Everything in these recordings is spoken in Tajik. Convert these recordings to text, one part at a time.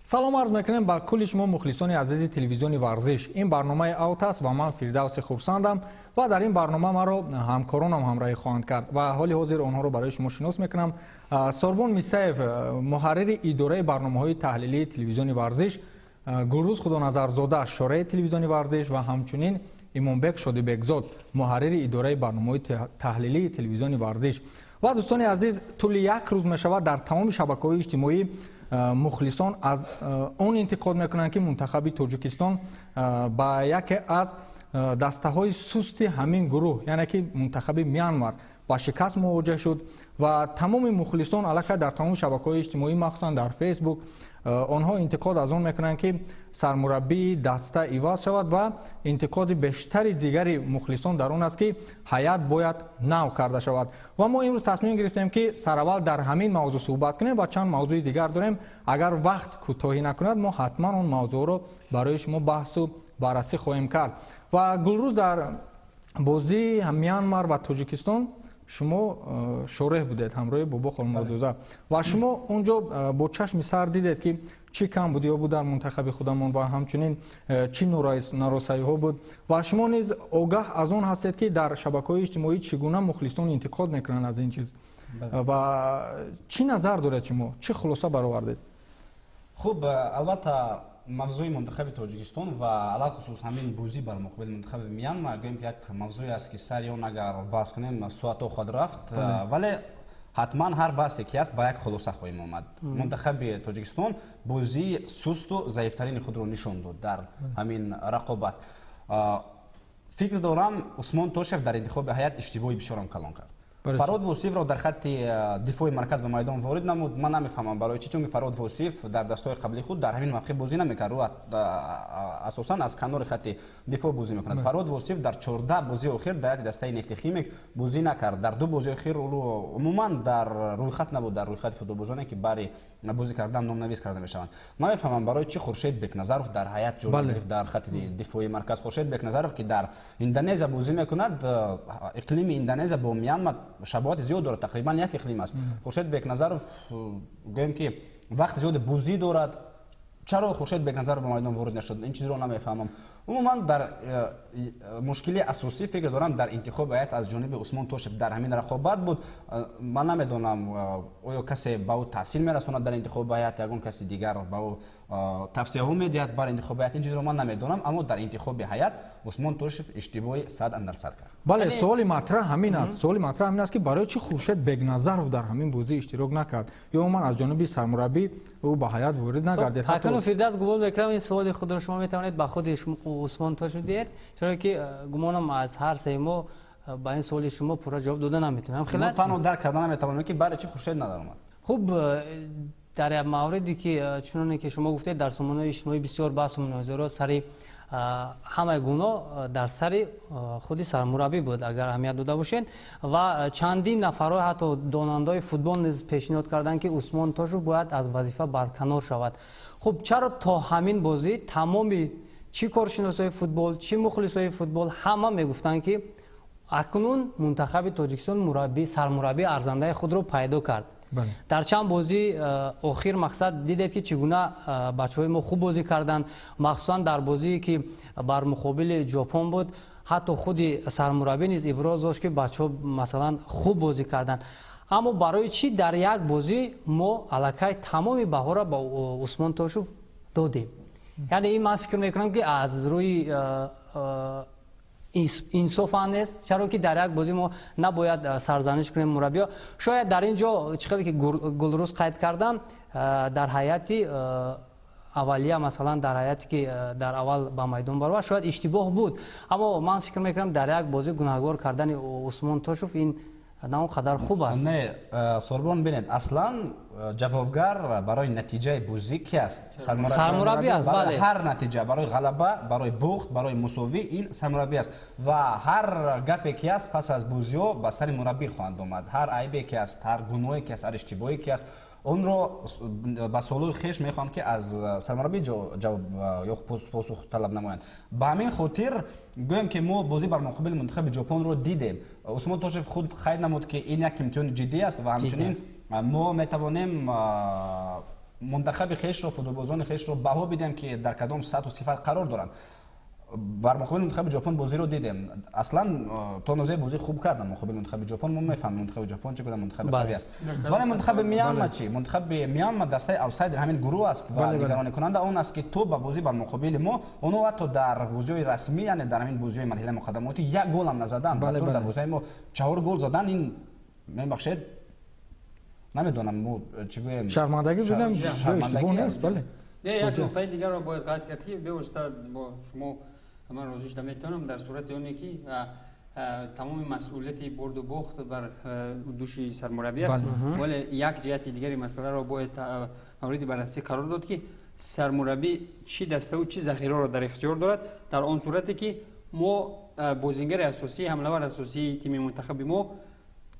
Салом арз мекунем ба кулли шумо, мухлисони азизи телевизиони Варзиш. Ин барномаи Аут аст ва ман Фирдавси Хурсандам ва дар ин барнома маро ҳамкоронам ҳамроҳӣ хоҳанд кард ва ҳоли ҳозир онҳоро барои шумо шинос мекунам. Сорбон Мисаев, муҳаррири идораи барномаҳои таҳлилии телевизиони Варзиш, Гулрӯз Худоназарзода, шораи телевизиони Варзиш ва ҳамчунин Имомбек Шодибекзод, муҳаррири идораи барномаҳои таҳлилии телевизиони Варзиш. Ва дӯстони азиз, тӯли як рӯз мешавад, дар тамоми шабакаҳои иҷтимоӣ мухлисон аз он интиқод мекунанд, ки мунтахаби Тоҷикистон ба яке аз дастаҳои сусти ҳамин гурӯҳ, яъне ки мунтахаби Мянмар, ба шикаст мувоҷеҳ шуд ва тамоми мухлисон аллакай дар тамоми шабакаҳои иҷтимоӣ, махсусан дар Фейсбук, онҳо интиқод аз он мекунанд, ки сармураббии даста иваз шавад ва интиқоди бештари дигари мухлисон дар он аст, ки ҳайат бояд нав карда шавад. Ва мо имрӯз тасмим гирифтем, ки сараввал дар ҳамин мавзӯъ суҳбат кунем ва чанд мавзӯи дигар дорем. Агар вақт кӯтоҳӣ накунад, мо ҳатман он мавзӯъро барои шумо баҳсу баррасӣ хоҳем кард. Ва Гулрӯз, дар бозии Мянмар ва Тоҷикистон шумо шореҳ будед ҳамроҳи Бобо Холмуродзода ва шумо он ҷо бо чашми сар дидед, ки чӣ камбудиҳо буд дар мунтахаби худамон ва ҳамчунин чӣ норасоиҳо буд ва шумо низ огаҳ аз он ҳастед, ки дар шабакаҳои иҷтимоӣ чӣ гуна мухлисон интиқод мекунанд аз ин чиз ва чӣ назар доред шумо, чӣ хулоса баровардед? Хуб, албатта, мавзӯи мунтахаби Тоҷикистон ва алалхусус ҳамин бозӣ бар муқобили мунтахаби Мянма, гӯем ки як мавзӯе аст, ки сари он агар баҳс кунем, соатҳо хоҳад рафт, вале ҳатман ҳар баҳсе ки аст, ба як хулоса хоҳем омад. Мунтахаби Тоҷикистон бозии сусту заифтарини худро нишон дод дар ҳамин рақобат. Фикр дорам, Усмон Тошев дар интихоби ҳайат иштибоҳи бисёрам калон кард. Фарод Восифро дар хатти дифои марказ ба майдон ворид намуд. Ман намефаҳмам барои чӣ, чунки Фарод Восиф дар дастҳои қаблии худ дар ҳамин мавқеъ бозӣ намекард. Ӯ асосан аз канори хатти дифоъ бозӣ мекунад. Фарод Восиф дар 14 бозии охир дар ҳайати дастаи Нефтехимик бозӣ накард. Дар ду бозии охир ӯ умуман дар рӯйхат набуд, дар рӯйхати футболбозоне, ки бари бозӣ кардан номнавис карда мешаванд. Намефаҳмам барои чӣ Хуршед Бекназаров дар ҳайат ҷой гирифт дар хатти дифои марказ. Хуршед Бекназаров, ки дар Индонезия бозӣ мекунад, иқлими Индонезия бо Мянма шабоҳати зиёд дорад, тақрибан як иқлим аст. Хуршед Бекназаров, гӯем ки вақти зиёде бозӣ дорад. Чаро Хуршед Бекназаров ба майдон ворид нашуд, ин чизро намефаҳмам. Умуман, дар мушкили асосӣ, фикр дорам, дар интихоби ҳайат аз ҷониби Усмон Тошев дар ҳамин рақобат буд. Ман намедонам, оё касе ба ӯ таъсир мерасонад дар интихоби ҳайат, ягон каси дигар ба ӯ тавсияҳо медиҳад бар интихоби ҳайат, ин чизро ман намедонам, аммо дар интихоби ҳайат Усмон Тошев иштибоҳи сад андар сад кард. Бале, суоли матраҳ ҳамин аст. Суоли матраҳ ҳамин аст, ки барои чӣ Хуршед Бекназаров дар ҳамин бозӣ иштирок накард ё умуман аз ҷониби сармураббӣ ӯ ба ҳайат ворид нагардид. Акнун, Фирдавс, гумон мекунам, ин суоли худро шумо метавонед ба худи Усмон Тошев диҳед, чаро ки гумонам, аз ҳар сеи мо ба ин суоли шумо пурра ҷавоб дода наметавонем. Хеле танҳо дарк карда наметавонем, ки барои чӣ Хуршед надаромад. Хуб, дар як мавриде ки чуноне ки шумо гуфтед, дар сомонаҳои иҷтимоӣ бисёр баҳсу мунозираҳо сари ҳамаи гуноҳ дар сари худи сармураббӣ буд, агар аҳамият дода бошед, ва чандин нафарҳо, ҳатто донандаҳои футбол низ пешниҳод карданд, ки Усмон Тошев бояд аз вазифа барканор шавад. Хуб, чаро то ҳамин бозӣ тамоми чӣ коршиносҳои футбол, чӣ мухлисҳои футбол ҳама мегуфтанд, ки акнун мунтахаби Тоҷикистон мураббӣ, сармураббии арзандаи худро пайдо кард? Дар чанд бозии охир, мақсад, дидед, ки чӣ гуна бачаҳои мо хуб бозӣ карданд, махсусан дар бозие, ки бар муқобили Ҷопон буд. Ҳатто худи сармураббӣ низ иброз дошт, ки бачаҳо, масалан, хуб бозӣ карданд. Аммо барои чӣ дар як бозӣ мо аллакай тамоми баҳоро ба Усмон Тошев додем? Яъне ин, ман фикр мекунам, ки аз рӯи инсоф ҳам нест, чаро ки дар як бозӣ мо набояд сарзаниш кунем мураббиё. Шояд дар ин ҷо, чӣ хеле ки Гулрӯз қайд кардам, дар ҳайати аввалия, масалан, дар ҳайате ки дар аввал ба майдон баровард, шояд иштибоҳ буд, аммо ман фикр мекунам, дар як бозӣ гунаҳгор кардани Усмон Тошев ин на он қадар хуб аст. Не, Сорбон, бинед, аслан ҷавобгар барои натиҷаи бозӣ ки аст? Сармураббӣ аст, бале. Ҳар натиҷа, барои ғалаба, барои бухт, барои мусовӣ, ин сармураббӣ аст ва ҳар гапе ки аст, пас аз бозиҳо ба сари мураббӣ хоҳанд омад. Ҳар айбе ки аст, ҳар гуноҳе ки аст, ҳар иштибоҳе ки аст, онро ба солҳои хеш мехоҳанд, ки аз сармураббӣ ҷавоб ё посух талаб намоянд. Ба ҳамин хотир гӯем, ки мо бозӣ бар муқобили мунтахаби Ҷопонро дидем. Усмон Тошев худ қайд намуд, ки ин як имтиҳони ҷиддӣ аст ва ҳамчунин мо метавонем Мунтахаби хешро, футболбозони хешро баҳо бидем, ки дар кадом сатҳу сифат қарор доранд. Бар муқобили мунтахаби Ҷопон бозиро дидем. Аслан то андозае бозӣ хуб кардам муқобили мунтахаби Ҷопон. Мо мефаҳмем, мунтахаби Ҷопон чӣ гуна мунтахаби қавӣ аст. Вале мунтахаби Миянма чӣ? Мунтахаби Миянма дастаи аутсайдер ҳамин гурӯҳ аст ва нигаронӣкунанда он аст, ки то ба бозӣ бар муқобили мо онҳо ҳатто дар бозиҳои расмӣ, яъне дар ҳамин бозиҳои марҳилаи муқаддамотӣ, як гол ҳам назаданд. Дар бозиҳои мо 4 гол задан, ин, мебахшед, намедонам мо чӣ гӯем. Шармандагӣ будам, ҷои иштибоҳ нест, бале. Як нуқтаи дигарро бояд қайд кард, ки бевосита бо шумо ман розӣ шуда метавонам, дар сурати оне ки тамоми масъулияти бурду бохт бар дӯши сармураббӣ аст, вале як ҷиҳати дигари масъаларо бояд мавриди баррасӣ қарор дод, ки сармураббӣ чӣ даставу чӣ захираро дар ихтиёр дорад. Дар он сурате ки мо бозингари асосӣ, ҳамлавар асосии тими мунтахаби мо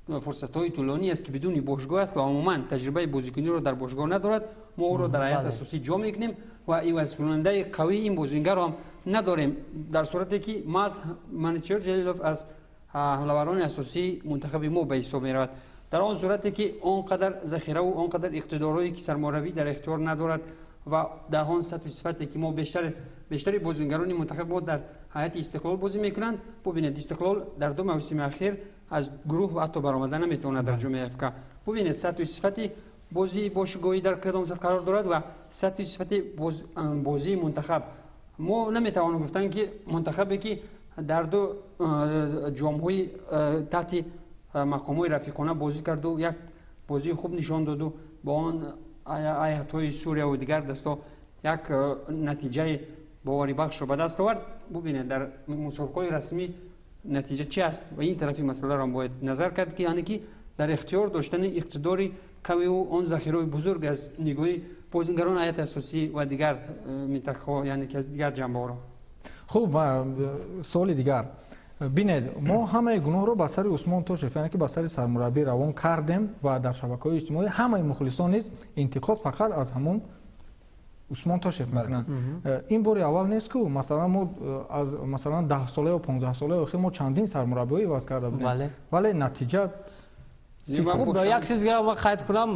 фурсатҳои тӯлонӣ аст, ки бидуни бошгоҳ аст ва умуман таҷрибаи бозикуниро дар бошгоҳ надорад, мо ӯро дар ҳайати асосӣ ҷо мекунем ва ивазкунандаи қавии ин бозингарро ҳам надорем. Дар сурате ки маҳз Манучеҳр Ҷалилов аз ҳамлаварони асосии мунтахаби мо ба ҳисоб меравад, дар он сурате ки он қадар захираву он қадар иқтидорҳое ки сармураббӣ дар ихтиёр надорад ва дар он сатҳу сифате ки мо бештари бозингарони мунтахаби мо дар ҳайати Истиқлол бозӣ мекунанд. Бубинед, Истиқлол дар 2 мавсими ахир аз гурӯҳ ҳатто баромада наметавонад дар ҷомеаи АФК. Бубинед, сатҳу сифати бозии бошгоҳӣ дар кадом сатҳ қарор дорад ва сатҳу сифати бозии мунтахаб. Мо наметавонем гуфтан, ки мунтахабе ки дар 2 ҷомҳои таҳти мақомҳои рафиқона бозӣ карду, як бозии хуб нишон доду, бо он ҳайатҳои Сурияву дигар дастҳо як натиҷаи боварибахшро ба даст овард. Бубинед, дар мусобиқаҳои расмӣ натиҷа чи аст ва ин тарафи масъаларо бояд назар кард, ки яъне ки дар ихтиёр доштани иқтидори қавию он захираҳои бузург аз нигоҳи бозингарон ҳайати асосӣ ва дигар минтақаҳо, яъне ки аз дигар ҷанбаҳоро. Хуб, суоли дигар. Бинед, мо ҳамаи гуноҳро ба сари Усмон Тошев, яъне ки ба сари сармураббӣ равон кардем ва дар шабакаҳои иҷтимоӣ ҳамаи мухлисон низ интиқод фақат аз ҳамон Усмон Тошев мекунанд. Ин бори аввал нест, ку масалан мо аз масалан 10 сола ё 15 солаи охир мо чандин сармураббиҳо иваз карда будем, вале натиҷа. Хуб, як чиз дигар ман қайд кунам.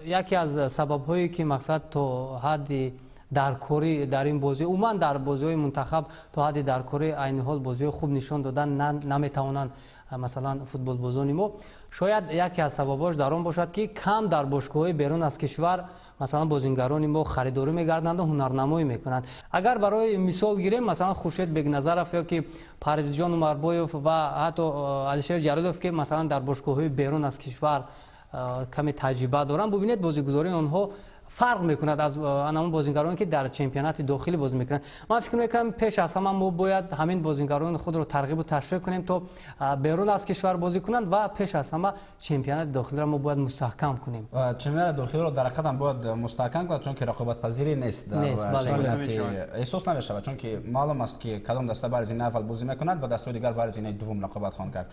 Яке аз сабабҳое ки мақсад то ҳадди даркорӣ дар ин бозӣ, умуман дар бозиҳои мунтахаб то ҳадди даркорӣ айни ҳол бозиҳои хуб нишон додан наметавонанд, масалан футболбозони мо, шояд яке аз сабабҳош дар он бошад, ки кам дар бошгоҳҳои берун аз кишвар масалан бозингарони мо харидорӣ мегарданду ҳунарнамоӣ мекунанд. Агар барои мисол гирем, масалан Хуршед Бекназаров ё ки Парвизҷон Умарбоев ва ҳатто Алишер Ҷалилов, ки масалан дар бошгоҳҳои берун аз кишвар каме таҷриба доранд, бубинед, бозигузории онҳо фарқ мекунад аз анамон бозингароне, ки дар чемпионати дохилӣ бозӣ мекунанд. Ман фикр мекунам, пеш аз ҳама мо бояд ҳамин бозингарони худро тарғибу ташвиқ кунем, то берун аз кишвар бозӣ кунанд ва пеш аз ҳама чемпионати дохилиро мо бояд мустаҳкам кунем. Чемпионати дохилиро дар ҳақиқат ҳам бояд мустаҳкам кунад, чунки рақобатпазирӣ нест дар чемпионати, эҳсос намешавад, чунки маълум аст, ки кадом даста бар зинаи аввал бозӣ мекунад ва дастаҳои дигар бар зинаи дуввум рақобат хоҳанд кард.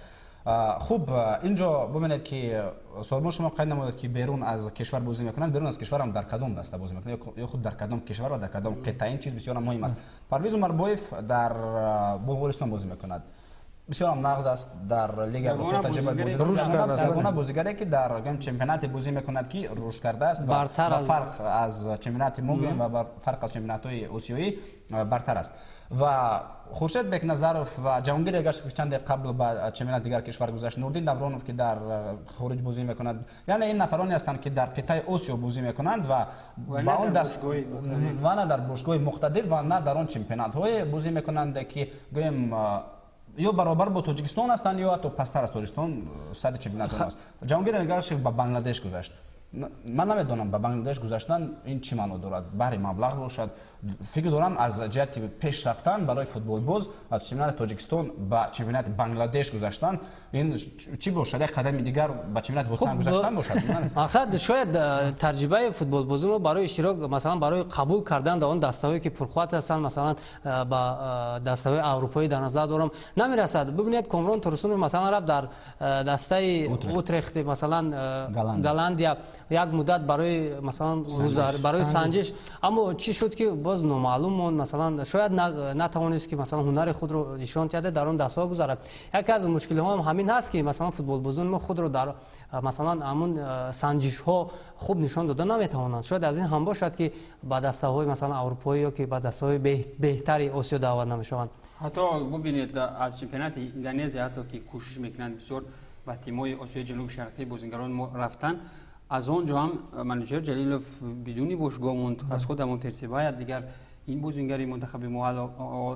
Хуб, инҷо бубинед, ки Солмон, шумо қайд намудед, ки берун аз кишвар бозӣ мекунанд. Берун аз кишварам дар кадом даста бозӣ мекунанд ё худ дар кадом кишвар ва дар кадом қитъа, ин чиз бисёр муҳим аст. Парвиз Умарбоев дар Булғористон бозӣ мекунад, бисёрам нағз аст дар Лига Аврупо, таҷрибаи бозӣ ягона бозигаре, ки дар чемпионате бозӣ мекунад, ки рушд кардааст ва фарқ аз чемпионати мо гӯем ва фарқ аз чемпионатҳои осиёӣ бартар аст. Ва Хуршед Бекназаров ва Ҷаҳонгир Эргашев, ки чанде қабл ба чемпионати дигар кишвар гузашт, Нурдин Давронов, ки дар хориҷ бозӣ мекунад, яъне ин нафароне ҳастанд, ки дар қитъаи Осиё бозӣ мекунанд ва ба он даст ва на дар бошгоҳи муқтадир ва на дар он чемпионатҳое бозӣ мекунанд, ки гӯем ё баробар бо Тоҷикистон ҳастанд, ё ҳатто пасттар аз Тоҷикистон сатҳи чемпионатон аст. Ҷаҳонгир Эргашев ба Бангладеш гузашт. Ман намедонам, ба Бангладеш гузаштан ин чӣ маъно дорад, баҳри маблағ бошад. Фикр дорам, аз ҷиҳати пеш рафтан барои футболбоз аз чемпионати Тоҷикистон ба чемпионати Бангладеш гузаштан ин чӣ бошад? Як қадами дигар ба чемпионати ватан гузаштан бошад. Мақсад, шояд таҷрибаи футболбозӣ мо барои иштирок, масалан барои қабул кардан дар он дастаҳое, ки пурқувват ҳастанд, масалан ба дастаҳои аврупоӣ дар назар дорам, намерасад. Бибинед, Комрон Турсунов масалан рафт дар дастаи Утрехт, масалан Голландия. як муддат барои масалан барои санҷиш, аммо чӣ шуд ки боз номаълум монд. Масалан шояд натавонист ки масалан ҳунари худро нишон диҳад, дар он дастҳо гузарад. Яке аз мушкилиҳо ҳам ҳамин ҳаст ки масалан футболбозони мо худро дар масалан ҳамун санҷишҳо хуб нишон дода наметавонанд. Шояд аз ин ҳам бошад ки ба дастаҳои масалан аврупоӣ ё ки ба дастаҳои беҳтари Осиё даъват намешаванд. Ҳатто бубинед аз чемпионати Индонезия ҳатто ки кӯшиш мекунанд бисёр ба тимҳои Осиёи Ҷануби Шарқӣ бозингарон рафтан, аз он ҷо ҳам Манучер Ҷалилов бидуни бошгоҳ монд. Аз худ ҳамон Персибая дигар ин бозингари мунтахаби мо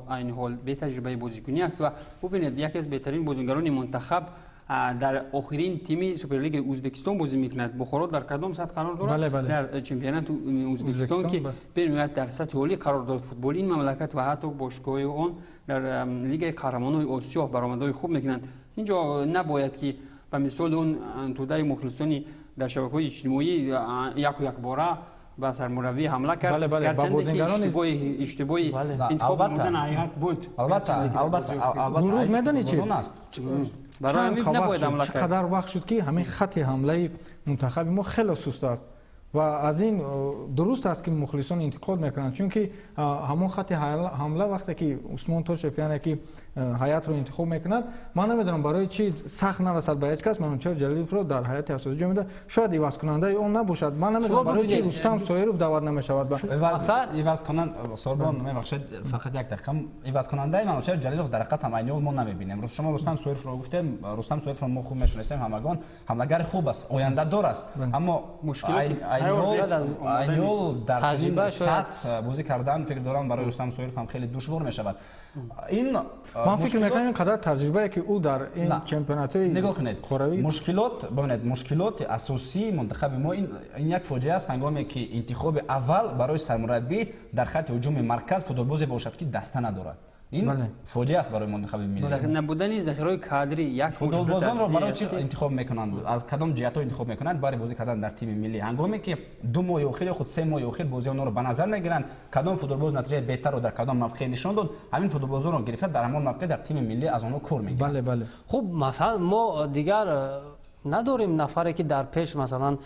айни ҳол бетаҷрибаи бозикунӣ аст ва бубинед яке аз беҳтарин бозингарони мунтахаб дар охирин тими Суперлигаи Ӯзбекистон бозӣ мекунад. Бухоро дар кадом сатҳ қарор дорад? Дар чемпионати Ӯзбекистон ки бениҳоят дар сатҳи олӣ қарор дорад футболи ин мамлакат ва ҳатто бошгоҳи он дар Лигаи қаҳрамонони Осиё баромадҳои хуб мекунанд. Инҷо набояд ки ба мисоли он тӯдаи мухлисони дар шабакаҳои иҷтимоӣ яку якбора ба сармураббӣ ҳамла кард. Гарчанде ки иштибоҳи интихоб намудани ҳайат буд. Албатта, албатта, Гулрӯз медонӣ чи? Чӣ қадар вақт шуд ки ҳамин хатти ҳамлаи мунтахаби мо хеле суст аст ва аз ин дуруст аст ки мухлисон интиқод мекунанд, чунки ҳамон хатти ҳамла вақте ки Усмон Тошев яъне ки ҳайатро интихоб мекунад, ман намедонам барои чӣ сахт нарасад ба ҳеҷ кас Манучер Ҷалиловро дар ҳайати асосӣ ҷой медиҳад. Шояд ивазкунандаи он набошад. Ман намедонам барои чӣ Рустам Соиров даъват намешавад. Ивазкунанд, мебахшед, фақат як дақиқа. Ивазкунандаи Манучер Ҷалилов дар ҳақиқат ҳам айни ҳол мо намебинем. Шумо Рустам Соировро гуфтем, Рустам Соировро мо хуб мешиносем ҳамагон, ҳамлагари хуб аст, ояндадор аст, аммо айни ҳол дар чунин сатҳ бозӣ кардан фикр дорам барои Рустам Соиров ҳам хеле душвор мешавад. Ин ман фикр мекунам ин қадар таҷрибае ки ӯ дар ин чемпионатҳои нигоҳ кунед, мушкилот бибинед, мушкилоти асосии мунтахаби мо ин як фоҷиа аст ҳангоме ки интихоби аввал барои сармураббӣ дар хатти ҳуҷуми марказ футболбозе бошад ки даста надорад. Ин фоҷиа аст барои мунтахаби миллӣ. Набудани захираҳои кадрӣ як футболбозонро барои чӣ интихоб мекунанд? Аз кадом ҷиҳатҳо интихоб мекунанд барои бозӣ кардан дар тими миллӣ? Ҳангоме ки 2 моҳи охир ё худ 3 моҳи охир бозии онҳоро ба назар мегиранд, кадом футболбоз натиҷаи беҳтарро дар кадом мавқеъ нишон дод, ҳамин футболбозонро гирифта дар ҳамон мавқеъ дар тими миллӣ аз онҳо кор мегиранд. Бале, бале. Хуб, масалан мо дигар надорем нафаре ки дар пеш масалан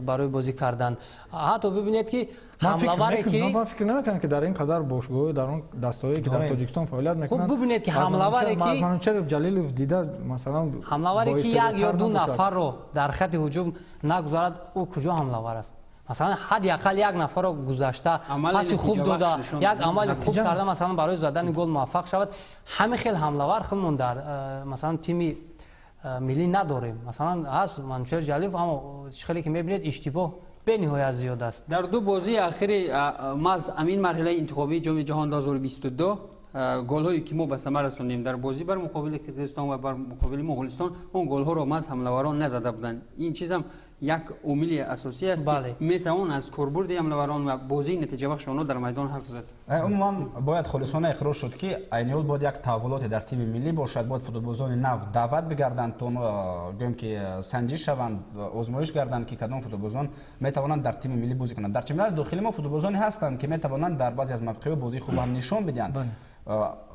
барои бозӣ кардан. Ҳатто бибинед ки ҳамлаваре ки ман фикр намекунам ки дар ин қадар бошгоҳ дар он дастаҳое ки дар Тоҷикистон фаъолият мекунанд. Хуб, бибинед ки ҳамлаваре ки Манучер Ҷалилов дида масалан ҳамлаваре ки як ё 2 нафарро дар хатти ҳуҷум нагузарад, ӯ куҷо ҳамлавар аст? Масалан ҳадди ақал як нафарро гузашта паси хуб дода, як амали хуб карда масалан барои задани гол муваффақ шавад. Ҳамин хел ҳамлавар худмон дар масалан тими миллӣ надорем. Масалан ҳаст Манучер Ҷалилов, аммо хеле ки мебинед иштибоҳ бениҳоят зиёд аст. Дар 2 бозии охири маҳз ҳамин марҳилаи интихобии Ҷоми ҷаҳон 2022 голҳое ки мо ба самар расондем дар бозӣ бар муқобили Қирғизистон ва бар муқобили Моғулистон, он голҳоро маҳз ҳамлаварон назада буданд. Ин чизам як омили асосӣ аст ки метавон аз корбурди ҳамлаварон ва бозии натиҷабахши онҳо дар майдон ҳарф зад. Умуман бояд холисона иқрор шуд ки айни ҳол бояд як таҳаввулоте дар тими миллӣ бошад, бояд футболбозони нав даъват бигарданд то гӯем ки санҷиш шаванд, озмоиш гарданд ки кадом футболбозон метавонанд дар тими миллӣ бозӣ кунанд. Дар чемпионати дохили мо футболбозоне ҳастанд ки метавонанд дар баъзе аз мавқеъҳо бозии хуб ҳам нишон бидиҳанд.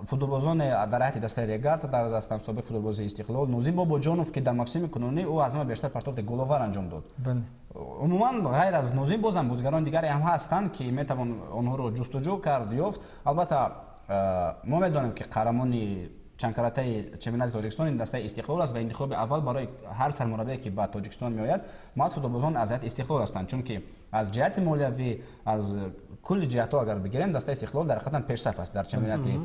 Футболбозоне дар ҳайати дастаи Регарта дар ҳастанд, собиқ футболбози Истиқлол Нозим Бобоҷонов ки дар мавсими кунунӣ ӯ аз ҳама бештар партофти головар анҷом дод. Умуман ғайр аз Нозим бозам бозигарони дигаре ҳам ҳастанд ки метавон онҳоро ҷустуҷӯ кард, ёфт. Албатта мо медонем ки қаҳрамони чандкаратаи чемпионати Тоҷикистон ин дастаи Истиқлол аст ва интихоби аввал барои ҳар сармураббие ки ба Тоҷикистон меояд маҳз футболбозон аз ҳайати Истиқлол ҳастанд, чунки аз ҷиҳати молиявӣ, аз кулли ҷиҳатҳо агар бигирем, дастаи Истиқлол дар ҳақиқатан пешсаф аст дар чемпионати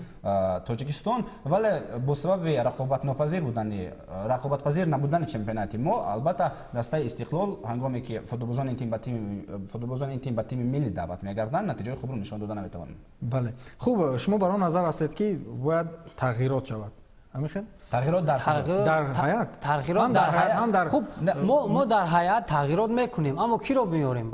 Тоҷикистон, вале бо сабаби рақобатпазир набудани чемпионати мо, албатта дастаи Истиқлол ҳангоме ки футболбозони ин тим ба тими миллӣ даъват мегарданд, натиҷаи хубро нишон дода наметавонанд. Бале, хуб, шумо бар он назар ҳастед ки бояд тағйирот шавад. Ҳамин хел? Тағйирот дар ҳаят? Тағйирот дар ҳаят. Хуб, мо дар ҳаят тағйирот мекунем, аммо киро меорем?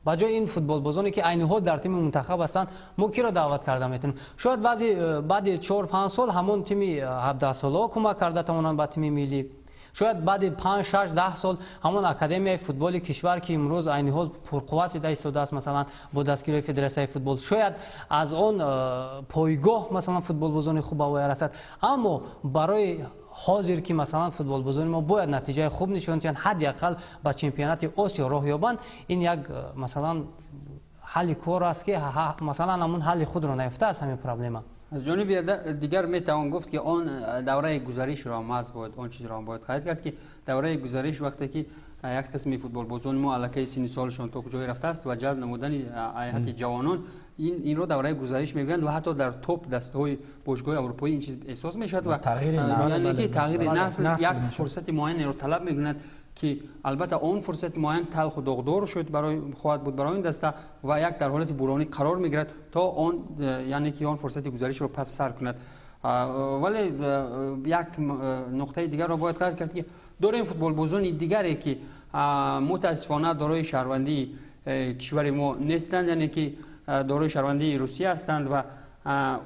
Ба ҷои ин футболбозоне ки айни ҳол дар тими мунтахаб ҳастанд, мо киро даъват карда метавонем? Шояд баъди 4-5 сол ҳамон тими 17 солаҳо кӯмак карда тавонанд ба тими миллӣ. Шояд баъди 5, 6, 10 сол ҳамон академияи футболи кишвар, ки имрӯз айни ҳол пурқувват шуда истодааст, масалан бо дастгирии Федератсияи футбол, шояд аз он пойгоҳ масалан футболбозони хуб ба воя расад. Аммо барои ҳозир, ки масалан футболбозони мо бояд натиҷаи хуб нишон диҳанд, ҳадди ақал ба чемпионати Осиё роҳ ёбанд, ин як масалан ҳалли кор аст, ки масалан ҳамун ҳалли худро наёфтааст ҳамин проблема. Аз ҷониби дигар метавон гуфт, ки он давраи гузаришро маҳз бояд он чизро бояд қайд кард, ки давраи гузариш вақте ки як қисми футболбозони мо аллакай синни солашон то куҷое рафтааст ва ҷалб намудани ҳайати ҷавонон, инро давраи гузариш мегӯянд ва ҳатто дар топ дастаҳои бошгоҳи аврупоӣ ин чиз эҳсос мешавад ва яъне ки тағйири насл як фурсати муайянеро талаб мекунад, ки албатта он фурсати муайян талху доғдор шуд барои хоҳад буд барои ин даста ва як дар ҳолати буронӣ қарор мегирад, то он яъне ки он фурсати гузаришро пас сар кунад. Вале як нуқтаи дигарро бояд қайд кард, ки дорем футболбозони дигаре, ки мутаассифона дорои шаҳрвандии кишвари мо нестанд, яъне ки дорои шаҳрвандии Русия ҳастанд ва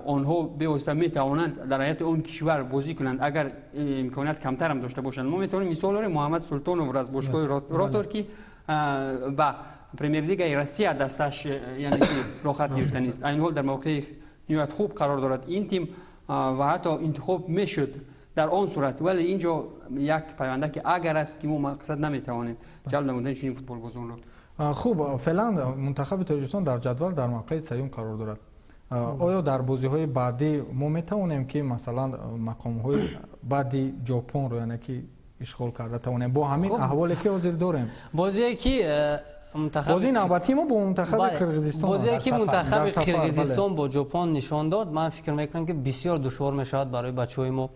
онҳо бевосита метавонанд дар ҳайати он кишвар бозӣ кунанд, агар имконият камтарам дошта бошанд. Мо метавонем мисол орем Муҳаммад Султоновро аз бошгоҳи Ротор, ки ба Премер-лигаи Россия дасташ яъне ки роҳхат гирифта нест. Айни ҳол дар мавқеи ниҳоят хуб қарор дорад ин тим ва ҳатто интихоб мешуд дар он сурат, вале ин ҷо як пайванда ки агар аст, ки мо мақсад наметавонем ҷалб намудани чунин футболбозонро. Хуб, феълан мунтахаби Тоҷикистон дар ҷадвал дар мавқеи сеюм қарор дорад. Оё дар бозиҳои баъдӣ мо метавонем, ки масалан мақомҳои баъди Ҷопонро яъне ки ишғол карда тавонем бо ҳамин аҳволе, ки ҳозир дорем? Бозие ки бозии навбатии мо бо мунтахаби Қирғизистон, бозие ки мунтахаби Қирғизистон бо Ҷопон нишон дод, ман фикр мекунам, ки бисёр душвор мешавад барои бачаҳои мо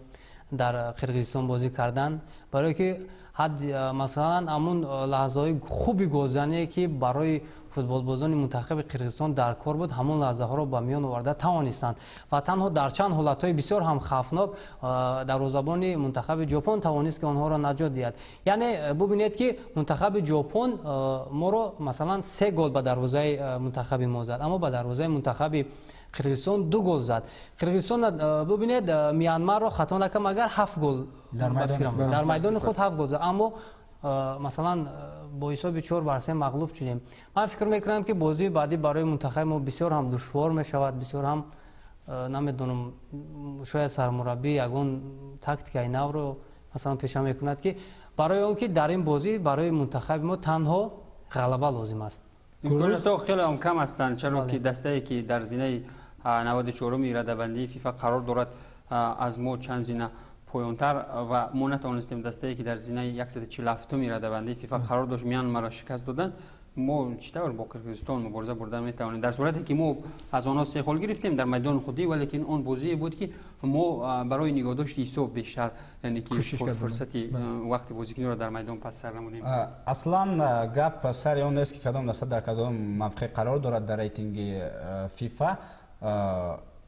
дар Қирғизистон бозӣ кардан, барое ки ҳад масалан ҳамун лаҳзаҳои хуби голзание, ки барои футболбозони мунтахаби Қирғизистон дар кор буд, ҳамон лаҳзаҳоро ба миён оварда тавонистанд ва танҳо дар чанд ҳолатҳои бисёр ҳам хавфнок дарвозабони мунтахаби Ҷопон тавонист, ки онҳоро наҷот диҳад. Яъне бубинед, ки мунтахаби Ҷопон моро масалан 3 гол ба дарвозаи мунтахаби мо зад, аммо ба дарвозаи мунтахаби Қирғизистон 2 гол зад. Қирғизистон, бубинед, Мянмарро хато накам агар 7 гол дар майдони худ 7 гол зад, аммо масалан бо ҳисоби 4-3 мағлуб шудем. Ман фикр мекунам, ки бозии баъдӣ барои мунтахаби мо бисёр ҳам душвор мешавад, бисёр ҳам намедонам, шояд сармураббӣ ягон тактикаи навро масалан пеша мекунад, ки барои он ки дар ин бозӣ барои мунтахаби мо танҳо ғалаба лозим аст. Имкониятҳо хеле ҳам кам ҳастанд, чаро ки дастае, ки дар зинаи 94-уми радабандии ФИФА қарор дорад, аз мо чанд зина поёнтар ва мо натавонистем дастае, ки дар зинаи 147-уми радабандии ФИФА қарор дошт, Мянмарро шикаст доданд. Мо чӣ тавр бо Қирғизистон мубориза бурдан метавонем, дар сурате ки мо аз онҳо 3 хол гирифтем дар майдони худӣ, валекин он бозие буд, ки мо барои нигоҳдошти ҳисоб бештар яъне ки фурсати вақти бозикуниро дар майдон пас сар намудем. Аслан гап сари он нест, ки кадом даста дар кадом мавқеъ қарор дорад дар рейтинги ФИФА.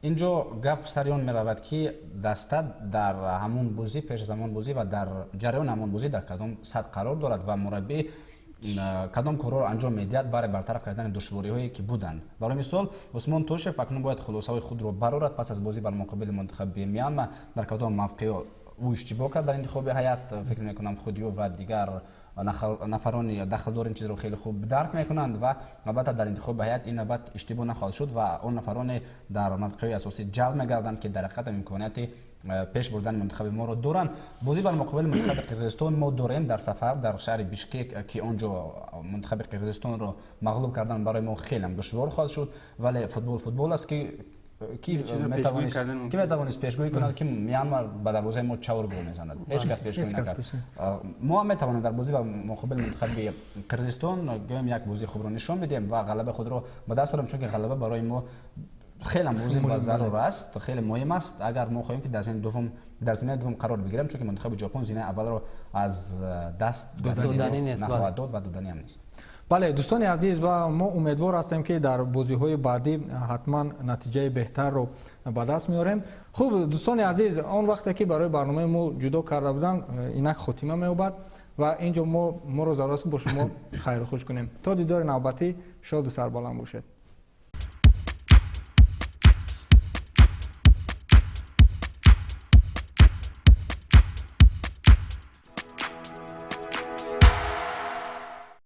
Инҷо гап сари он меравад, ки даста дар ҳамон бозӣ, пеш аз ҳамон бозӣ ва дар ҷараёни ҳамон бозӣ дар кадом сатҳ қарор дорад ва мураббӣ кадом корҳоро анҷом медиҳад барои бартараф кардани душвориҳое, ки буданд. Барои мисол, Усмон Тошев акнун бояд хулосаҳои худро барорад пас аз бозӣ бар муқобили мунтахаби Мянма, дар кадом мавқеъ ӯ иштибоҳ кард дар интихоби ҳайат. Фикр мекунам, худи ӯ ва дигар нафарони дахлдор ин чизро хеле хуб дарк мекунанд ва албатта дар интихоби ҳайат ин навбат иштибоҳ нахоҳад шуд ва он нафароне дар мавқеъҳои асосӣ ҷалб мегарданд, ки дар ҳақиқат имконияти пеш бурдани мунтахаби моро доранд. Бозӣ бар муқобили мунтахаби Қирғизистон мо дорем дар сафар дар шаҳри Бишкек, ки он ҷо мунтахаби Қирғизистонро мағлуб кардан барои мо хеле душвор хоҳад шуд, вале футбол футбол аст, ки метавонист пешгӯӣ кунад, ки Мянмар ба дарвозаи мо 4 гол мезанад? Ҳеҷ кас пешгӯӣ накард. Мо ҳам метавонем дар бозӣ ба муқобили мунтахаби Қирғизистон гӯем як бозии хубро нишон бидиҳем ва ғалабаи худро ба даст орем, чунки ғалаба барои мо хеле муҳим ва зарур аст, хеле муҳим аст, агар мо хоҳем, ки дар зинаи дуввум, дар зинаи дуввум қарор бигирем, чунки мунтахаби Ҷопон зинаи аввалро аз даст нахоҳад дод ва доданӣ ҳам нест. Бале, дӯстони азиз, ва мо умедвор ҳастем, ки дар бозиҳои баъдӣ ҳатман натиҷаи беҳтарро ба даст меорем. Хуб, дӯстони азиз, он вақте ки барои барномаи мо ҷудо карда буданд, инак хотима меёбад ва ин ҷо мо моро зарур аст бо шумо хайру хуш кунем. То дидори навбатӣ шоду сарбаланд бошед.